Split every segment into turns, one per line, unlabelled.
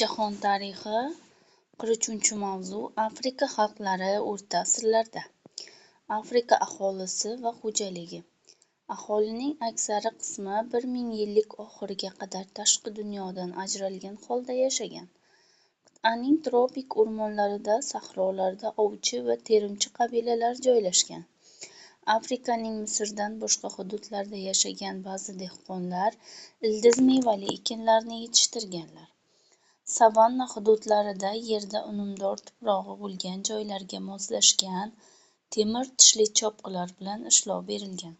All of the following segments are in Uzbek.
Jahon tarixi 43-mavzu. Afrika xalqlari o'rta asrlarda. Afrika aholisi va xo'jaligi. Aholining aksari qismi 1000 yillik oxiriga qadar tashqi dunyodan ajralgan holda yashagan. Qit'aning tropik o'rmonlarida, sahrolarda ovchi va terimchi qabilalar joylashgan. Afrikaning Misrdan boshqa hududlarida yashagan ba'zi dehqonlar ildiz mevali ekinlarni yetishtirganlar. Savanna hududlarida yerda unumdor tuprog'i bo'lgan joylarga moslashgan temir tishli chopqilar bilan ishlov berilgan.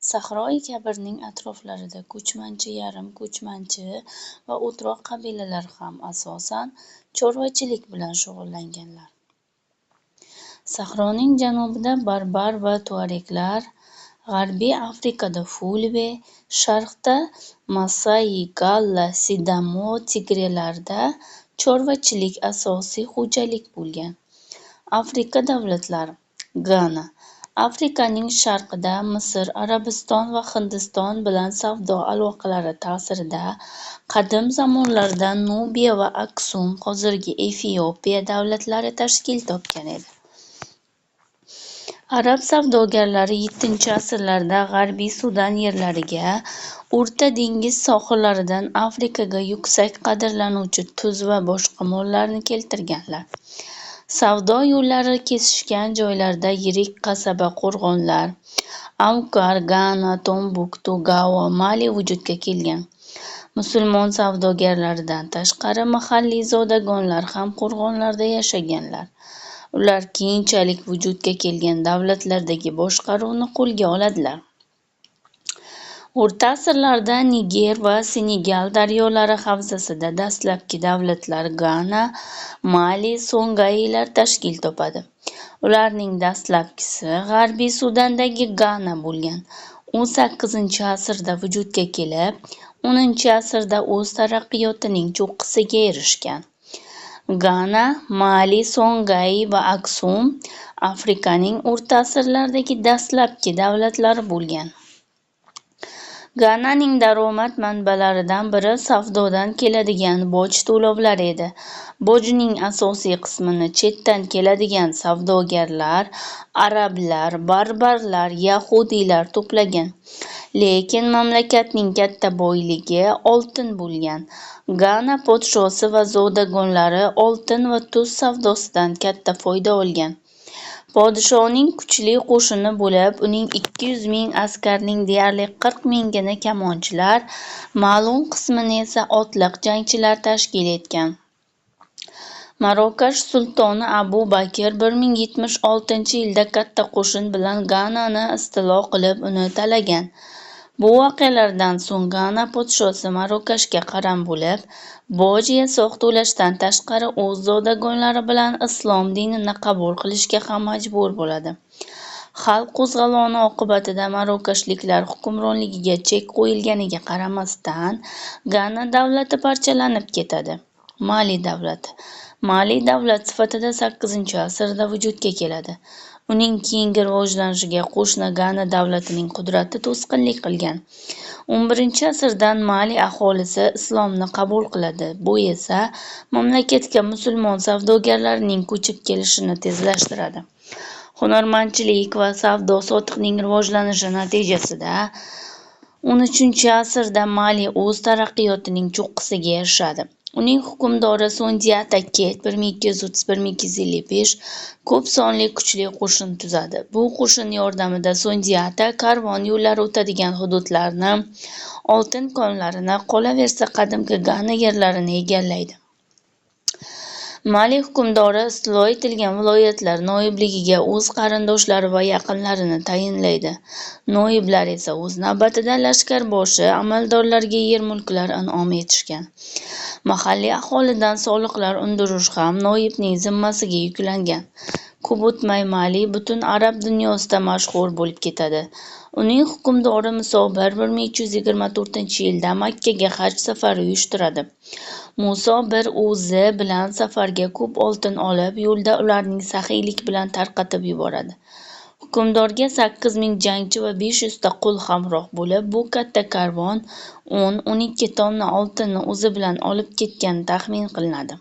Sahroi Kabirning atroflarida ko'chmanchi, yarim ko'chmanchi va o'troq qabilalar ham asosan chorvachilik bilan shug'ullanganlar. Sahroning janubida barbar va tuareglar, G'arbiy Afrikada fulbe, sharqda masai, galla, sidamo, tigrelarda chorvachilik asosiy xo'jalik bo'lgan. Afrika davlatlari. Gana. Afrikaning sharqida Misr, Arabiston va Hindiston bilan savdo aloqalari ta'sirida qadim zamonlarda Nubiya va Aksum, hozirgi Efiopiya davlatlari tashkil topgan edi. Arab savdogarlari VII-asrlarda G'arbiy Sudan yerlariga, O'rta dengiz sohillaridan Afrikaga yuksak qadrlanuvchi tuz va boshqa mollarni keltirganlar. Savdo yo'llari kesishgan joylarda yirik qasaba qo'rg'onlar Aukar, Gana, Tombuktu, Gao, Mali vujudga kelgan. Musulmon savdogarlaridan tashqari mahalliy zodagonlar ham qo'rg'onlarda yashaganlar. Ular keyinchalik vujudga kelgan davlatlardagi boshqaruvni qo'lga oladilar. O'rta asrlarda Niger va Senegal daryolari havzasida dastlabki davlatlar Gana, Mali, Songaylar tashkil topadi. Ularning dastlabkisi G'arbiy Sudandagi Gana bo'lgan. U VIII-asrda vujudga kelib, X-asrda o'z taraqqiyotining cho'qqisiga erishgan. Gana, Mali, Songay va Aksum Afrikaning o'rta asrlardagi dastlabki davlatlari bo'lgan. Gananing daromad manbalaridan biri savdodan keladigan boj to'lovlari edi. Bojning asosiy qismini chetdan keladigan savdogarlar, arablar, barbarlar, yahudiylar to'plagan. Lekin mamlakatning katta boyligi oltin bo'lgan. Gana podshosi va zodagonlari oltin va tuz savdosidan katta foyda olgan. Podshoning kuchli qo'shini bo'lib, uning 200 ming askarning deyarli 40 mingini kamonchilar, ma'lum qismini esa otliq jangchilar tashkil etgan. Marokash sultoni Abu Bakr 1076-yilda katta qo'shin bilan Ganani istilo qilib, uni talagan. Bu voqealardan so'ng Gana podshosi Marokashga qaram bo'lib, boj yasoq to'lashdan tashqari o'z zodagonlari bilan islom dinini qabul qilishga ham majbur bo'ladi. Xalq qo'zg'oloni oqibatida marokashliklar hukmronligiga chek qo'yilganiga qaramasdan, Gana davlati parchalanib ketadi. Mali davlati. Mali davlat sifatida VIII-asrda vujudga keladi. Uning keyingi rivojlanishiga qo'shni Gana davlatining qudrati to'sqinlik qilgan. XI-asrdan Mali aholisi islomni qabul qiladi. Bu esa mamlakatga musulmon savdogarlarining ko'chib kelishini tezlashtiradi. Hunarmandchilik va savdo-sotiqning rivojlanishi natijasida XIII-asrda Mali o'z taraqqiyotining cho'qqisiga erishadi. Uning hukmdori Sundiata Ket 1231-1255 ko'p sonli kuchli qo'shin tuzadi. Bu qo'shin yordamida Sundiata karvon yo'llari o'tadigan hududlarni, oltin konlarini, qolaversa qadimgi Gana yerlarini egallaydi. Mali hukmdori istilo etilgan viloyatlar noibligiga o'z qarindoshlari va yaqinlarini tayinlaydi. Noiblar esa o'z navbatida lashkarboshi amaldorlarga yer-mulklar in'om etishgan. Mahalliy aholidan soliqlar undirish ham noibning zimmasiga yuklangan. Ko'p o'tmay Mali butun arab dunyosida mashhur bo'lib ketadi. Uning hukmdori Muso I 1324-yilda Makkaga haj safari uyushtiradi. Muso I o'zi bilan safarga ko'p oltin olib, yo'lda ularni saxiylik bilan tarqatib yuboradi. Hukmdorga 8000 jangchi va 500 ta qul hamroh bo'lib, bu katta karvon 10-12 tonna oltinni o'zi bilan olib ketgani taxmin qilinadi.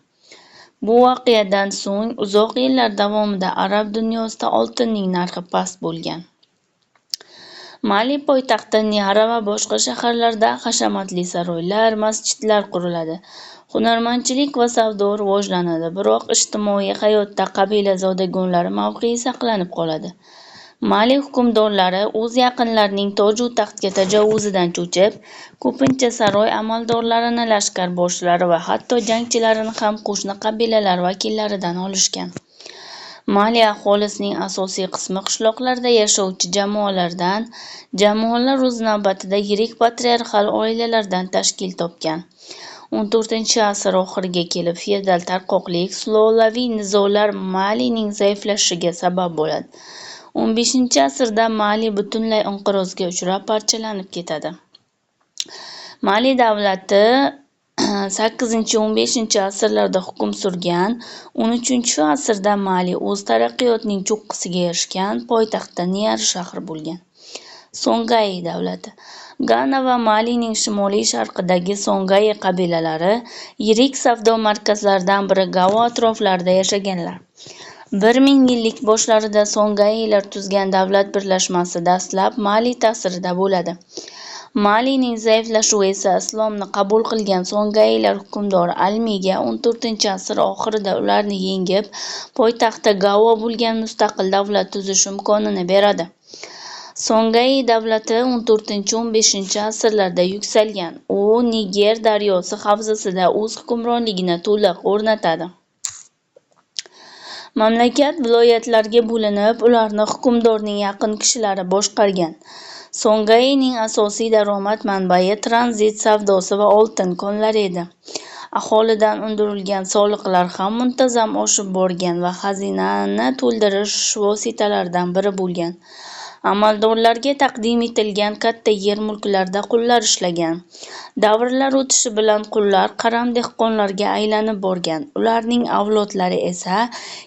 Bu voqeadan so'ng uzoq yillar davomida arab dunyosida oltinning narxi past bo'lgan. Mali poytaxti Niara va boshqa shaharlarda hashamatli saroylar, masjidlar quriladi. Hunarmandchilik va savdo rivojlanadi, biroq ijtimoiy hayotda qabila zodagonlari mavqei saqlanib qoladi. Mali hukmdorlari o'z yaqinlarining toju taxtga tajovuzidan cho'chib, ko'pincha saroy amaldorlarini, lashkar boshlari va hatto jangchilarini ham qo'shni qabilalar vakillaridan olishgan. Mali aholisining asosiy qismi qishloqlarda yashovchi jamoalardan, jamoalar o'z navbatida yirik patriarxal oilalardan tashkil topgan. 14-asr oxiriga kelib feodal tarqoqlik, sulolaviy nizolar Malining zaiflashishiga sabab bo'ladi. 15-asrda Mali butunlay inqirozga uchrab parchalanib ketadi. Mali davlati 8-15 asrlarda hukm surgan. 13-asrda Mali o'z taraqqiyotining cho'qqisiga erishgan, poytaxti Niar shahri bo'lgan. Songai davlati. Gana va Malining shimoliy sharqidagi Songai qabilalari yirik savdo markazlaridan biri Gao atroflarida yashaganlar. 1000 yillik boshlarida Songailar tuzgan davlat birlashmasi dastlab Mali ta'sirida bo'ladi. Malining zaiflashuvi esa islomni qabul qilgan Songailar hukmdori Almiga 14-asr oxirida ularni yengib, poytaxti Gao bo'lgan mustaqil davlat tuzish imkonini beradi. Songai davlati 14-15 asrlarda yuksalgan. U Niger daryosi havzasida o'z hukmronligini to'liq o'rnatadi. Mamlakat viloyatlarga bo'linib, ularni hukmdorning yaqin kishilari boshqargan. Songaining asosiy daromad manbai tranzit savdosi va oltin konlari edi. Aholidan undirilgan soliqlar ham muntazam oshib borgan va xazinani to'ldirish vositalaridan biri bo'lgan. Amaldorlarga taqdim etilgan katta yer mulklarda qullar ishlagan. Davrlar o'tishi bilan qullar qaram dehqonlarga aylanib borgan. Ularning avlodlari esa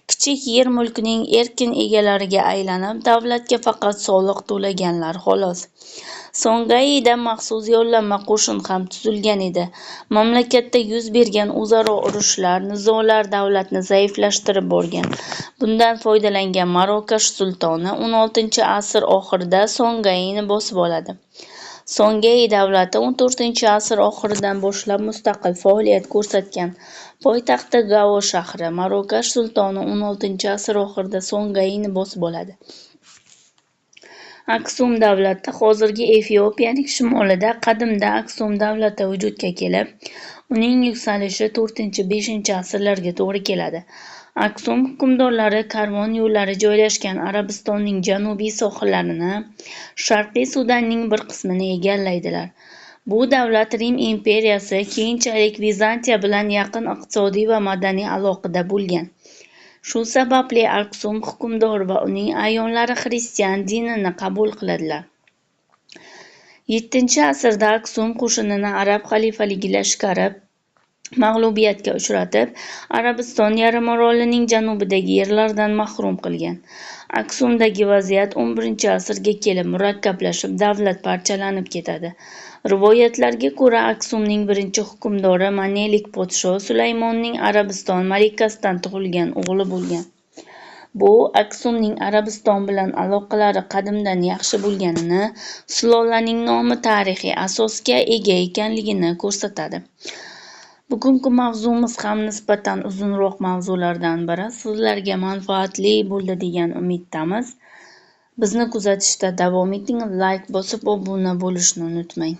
kichik yer mulkining erkin egalariga aylanib, davlatga faqat soliq to'laganlar, xolos. Songaida maxsus yollanma qo'shin ham tuzilgan edi. Mamlakatda yuz bergan o'zaro urushlar, nizolar davlatni zaiflashtirib borgan. Bundan foydalangan Marokash sultoni 16-asr oxirida Songaini bosib oladi. Songai davlati 14-asr oxiridan boshlab mustaqil faoliyat ko'rsatgan. Poytaxti Gao shahri. Marokash sultoni 16-asr oxirida Songaini bosib oladi. Aksum davlati. Hozirgi Efiopiyaning shimolida qadimda Aksum davlati vujudga kelib, uning yuksalishi 4-5 asrlarga to'g'ri keladi. Aksum hukmdorlari karvon yo'llari joylashgan Arabistonning janubiy sohillarini, Sharqiy Sudanning bir qismini egallaydilar. Bu davlat Rim imperiyasi, keyinchalik Vizantiya bilan yaqin iqtisodiy va madaniy aloqada bo'lgan. Shu sababli Aksum hukmdori va uning a'yonlari xristian dinini qabul qiladilar. VII asrda Aksum qo'shinini Arab xalifaligi lashkari mag'lubiyatga uchratib, Arabiston yarimorolining janubidagi yerlardan mahrum qilgan. Aksumdagi vaziyat XI asrga kelib murakkablashib, davlat parchalanib ketadi. Rivoyatlarga ko'ra, Aksumning birinchi hukmdori Manelik podsho Sulaymonning Arabiston malikasidan tug'ilgan o'g'li bo'lgan. Bu Aksumning Arabiston bilan aloqalari qadimdan yaxshi bo'lganini, sulolaning nomi tarixiy asosga ega ekanligini ko'rsatadi. Bugungi mavzumiz ham nisbatan uzunroq mavzulardan biri. Sizlarga manfaatli bo'ldi degan umiddamiz. Bizni kuzatishda davom eting, layk bosib, obuna bo'lishni unutmang.